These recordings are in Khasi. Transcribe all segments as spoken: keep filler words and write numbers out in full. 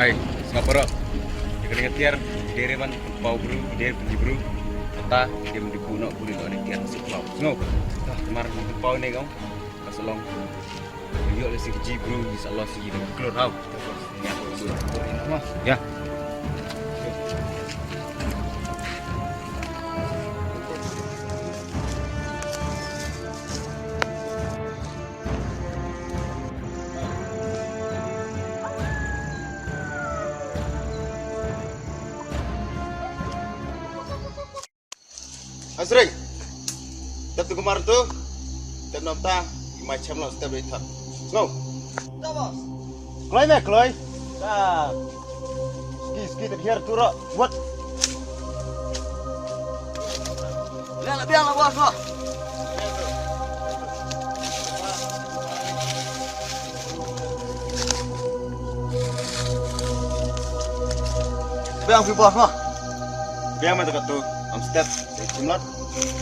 Hai, sngap baroh. Ïa kane ka tiar, dei re ban pynpaw bru, dei re pynji bru. Kata, dei ban dei buh noh, buh noh ne tiar, sngap baroh. Sngap. Namar pynpaw ne kong, ka sa long. Ïoh leh siki ji bru, sa long siki bru klur haw. Ïa. Asri. Tep tu kumar tu. Tep nom ta. Mai chem lo step ri thot. Ngo. Ta, boss. Kloi me, kloi. Ta. Ski, ski, tep hiar tu ro. Wat. Biang, biang, boss, boss. Biang phi boss mo. Biang ma ta ka tu. Am step. Jumlat.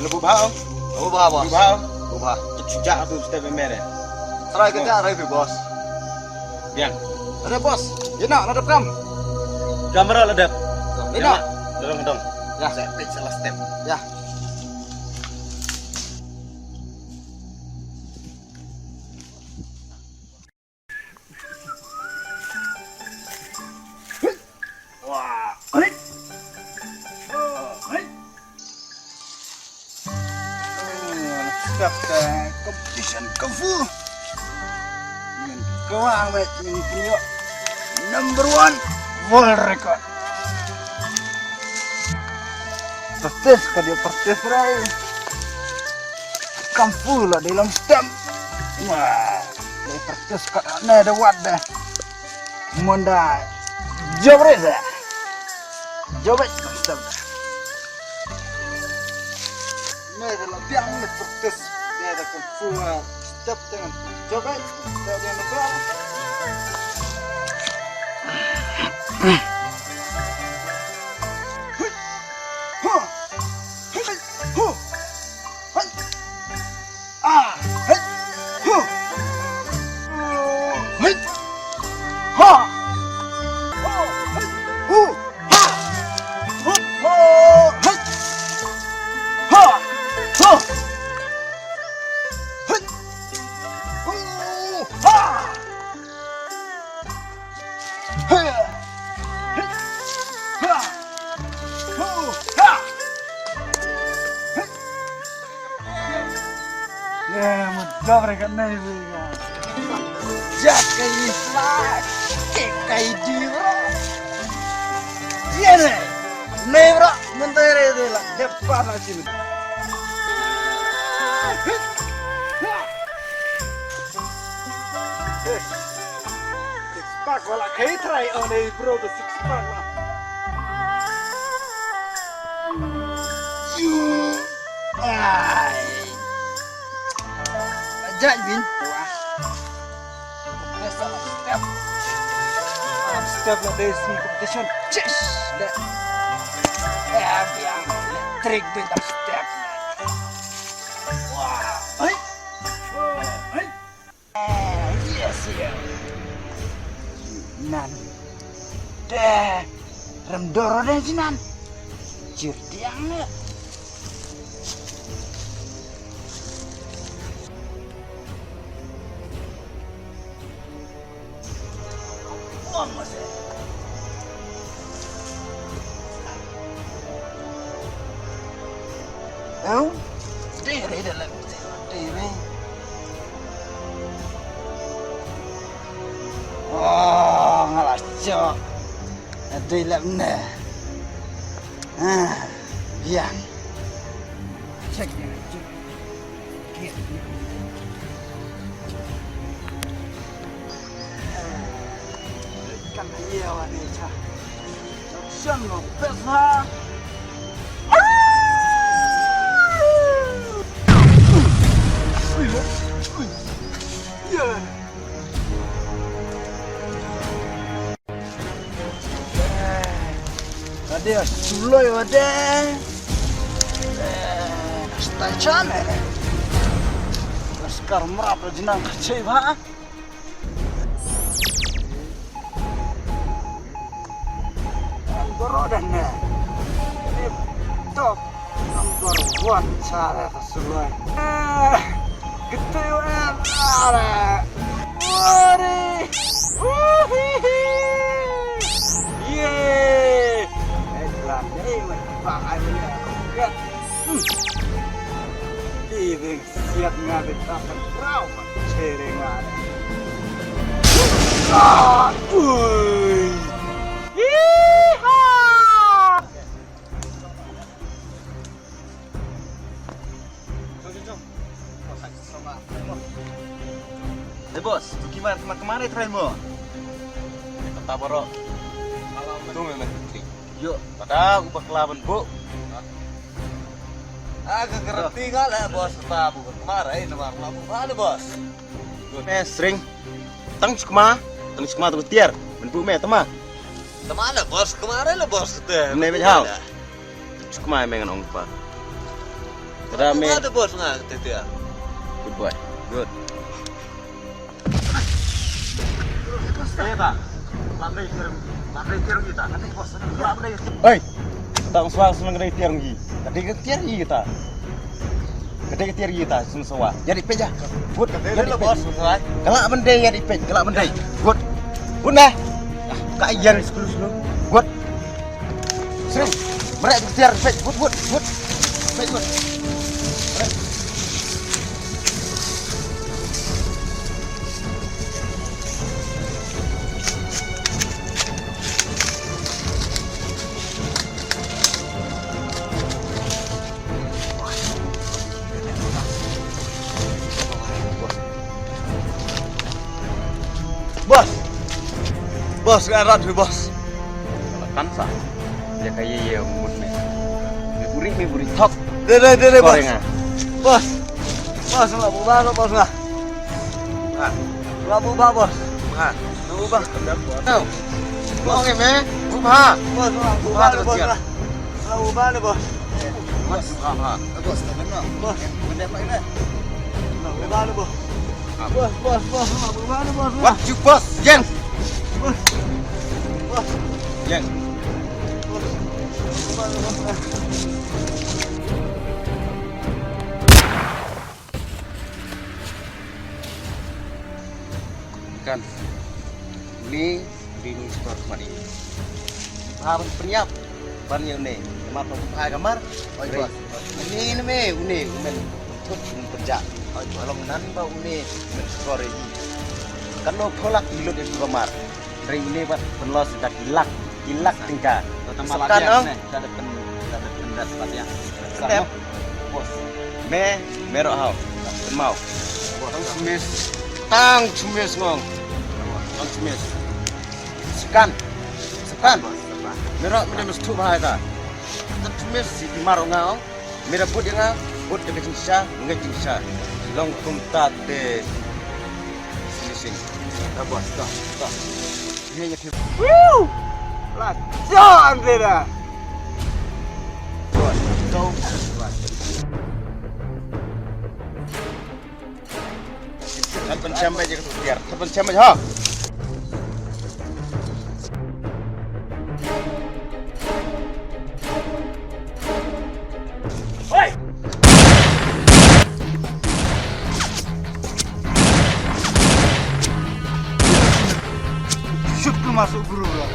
Lu bu bha. Bu bha boss. Bu bha. Bu bha. Tu chuja tu step mere. Try ka ta rai phi boss. Biang. Ada boss. Ina na dep kam. Kamera la dep. Ina. Dong dong. Ya. Step salah step. Ya. Wah, hei. Oh, hei. Oh, step, eh, competition kung fu. Ngin kwah wei, ngin pynïoh number one world record. Practice ka dei practice rai. Kung fu la dei long step. Wah, dei practice kat ne da wat deh. Munda. Job re sa. Job re sa. Ne da la biang ne practice. Ne da kung fu step dengan job re. Step dengan job. Huh. Huh. Huh. Ah! Hey! Hu! Hey! Ha! Ho! Hey! Hu! Ha! Hu! Ho! Hey! Ha! Ho! Hey! Hu! Ha! Jack ka isla, ke ka idi bro. Ye ne, ne bro, menteri de la, depan aja. Six pack wala kai try on a bro, the six pack la. Ai. Jai bin. Wah. Step. Step la dei sni competition. Yes. Le. Eh, biang. Trick bin step. Wah. Ai. Ai. Yes, yes. Nan. Te. Rem doro de sinan. Jir tiang ne. Wah, masa. Au, dei re da lem, dei re. Oh, nga la shoh. Dei lem ne. Ah, biang. Check, check. Ade, suloi ade. Stai chane. Askar mrap jinang kachai ba. Rodan ne. Tip top number one sare ka suloi. Eh, gitu, eh, are. Wari. Wuhihi. Ye. Eh, lan, eh, wah, bang, ai, wah, ya. Hmm. Giving. Siap nga bit akan rau chereng nga. Ah, ui. Yeehaw! Jom, jom, jom. Hey, boss, tu kiman, kiman, kiman, eh, try mo. Kata baroh. Tu memang klik. Yo, pada u bakla ban bu. Ah, ka garanti nga la, boss, kata bu. Kemar ai namar la bu ba le, boss. Me sring. Tang chukma, tang chukma tu tiar. Ban bu me tama. Tama la, boss, kemar ai la, boss, kata. Me bejhau. Chukma me ngan ong pa. Kada me. Ada, boss, nga kata tiar. Good boy. Good. Eh, ta. Lam dei tiar, lam dei tiar kita. Oi. Tang suang senang dei tiar ngi. Tadi ke tiar ngi kita. Tadi ke tiar ngi kita, sen sawa. Jadi pej ah. Good. Jadi lo, boss, sawa. Kelak bendai jadi pej, kelak bendai. Good. Good nah. Ka iyan sekulu sekulu. Good. Sering. Mereka tiar pej. Good, good, good. Pej, good. Boss. Boss, nga rat, boss. Kan sa. Dia kaya ye mut ni. Me buri, me buri thok. Deh, deh, deh, deh, boss. Boss. Boss, la buba, la buba. La buba, boss. La buba. Tau. Buba, buba, boss. La buba, boss. La buba, boss. Boss, buba, boss. Boss, buba, boss. Bos, bos, bos, bos, bos, bos. What you bos? Yang. Bos. Bos. Yang. Bos. Bos, bos, bos. Kan. Ni Ding stor mari. Ba ban pynïap ban ïa une. Namar ba ai kamar. Oi, bos. Une ne me, une, une. Thut un pynjah. Oi, bos. Long nan ba une men stor ïa. Kan no pholak ilut ïa kamar. Ring une ba pynlos da ki lak, ki lak tyngka. Kan ong. Bos. Me, me roh hau. Mau. Tang chumis. Tang chumis ngong. Tang chumis. Sekan. Sekan. Mira mira mesti tu bahaya ta. Tang chumis si di maro ngau. Mira put nga, put de jingsha, ngai jingsha. Long kum ta de. Sini sini. Dah bos, dah, dah. Ini ya. Woo! La jon de da. Bos, kau. Kan pynsham beit ïa ka tiar. Kan pynsham beit ha. Hoi! Shoot ke masuk guru lah.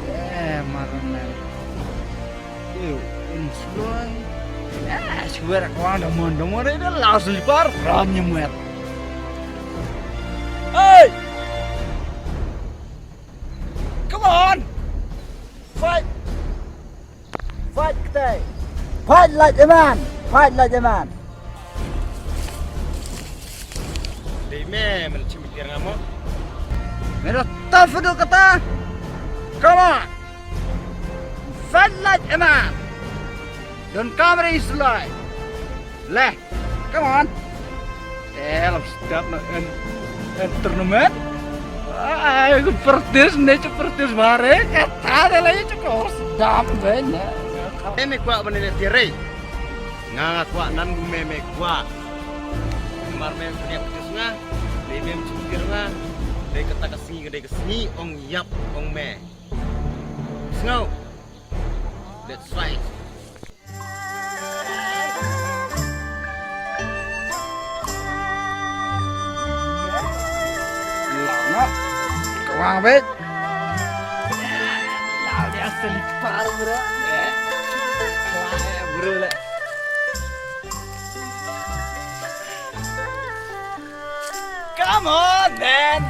Eh, marang. Ew, in sloi. Eh, shuwer kwang da mon, da mon, da la slipar, ram nyemwet. Hey! Come on! Fight! Fight ktai! Fight like a man! Fight like a man! Dei me, men chim tiar nga mo. Me da tough do kata. Come on. Fight like a man. Don kamre islai. Le. Come on. Eh, lap step na en, en tournament. Ai, ku practice ne, chu practice bare. Kata de la chu ko dam be ne. Em me kwah ban ne tiar re. Nga nga kwah nan gu me me kwah. Mar me pynïap kyrteng nga, dei mem jingkyrkhu nga, dei kata ka sngi ka dei ka sngi ong ïap ong me. Sngew. That's right. Law na. Kawang bet. Law dia selipar bro. Bro le. Come on, man.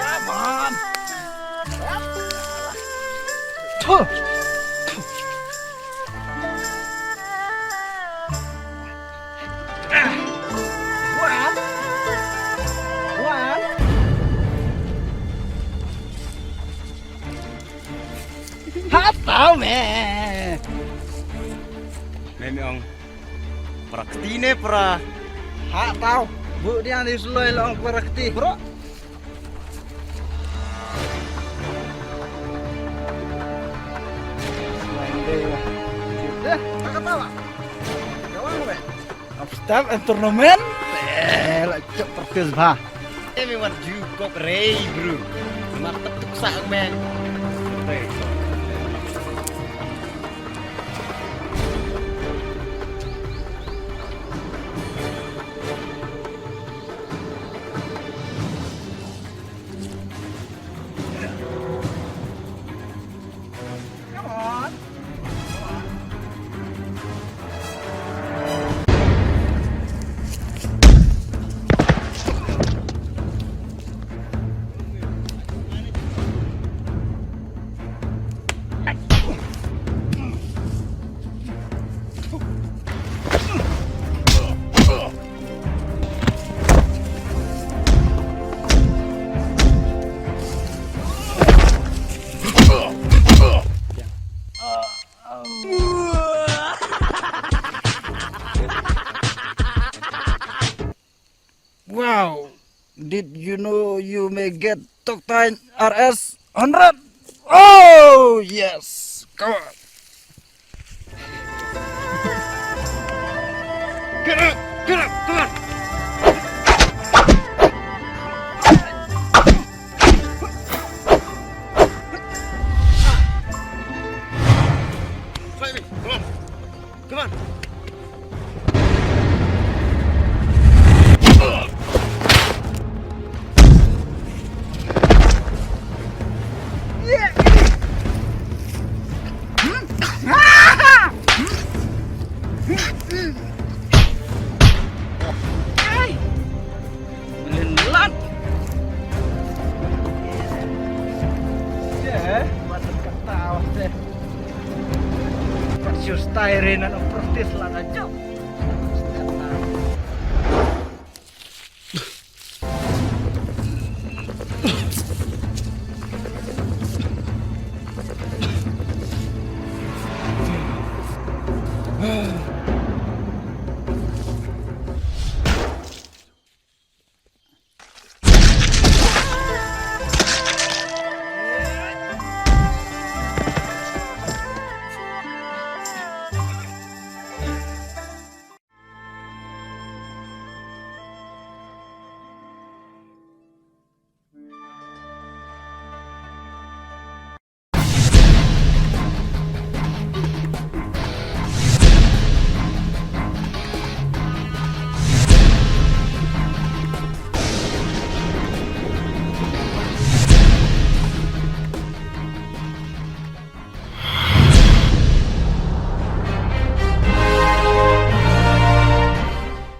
Come on. Tuh. One. One. Ha tau me. Me me ong. Para kti ne para. Ha tau. Bu dia ni suloi long para kti. Bro. Deh, tak kata lah. Kawan gue. Upstep and tournament. Eh, la chok practice ba. Eh, me wan ju kok rei, bro. Mar tep tuk sa me. Come on. Wow, did you know you may get talk time R S hundred? Oh, yes, come on. Get up, get up, come on. Fight me, come on. Come on. Lin lat. Ye, mata kata awak teh. Pat siu stai re nan practice la ka jam.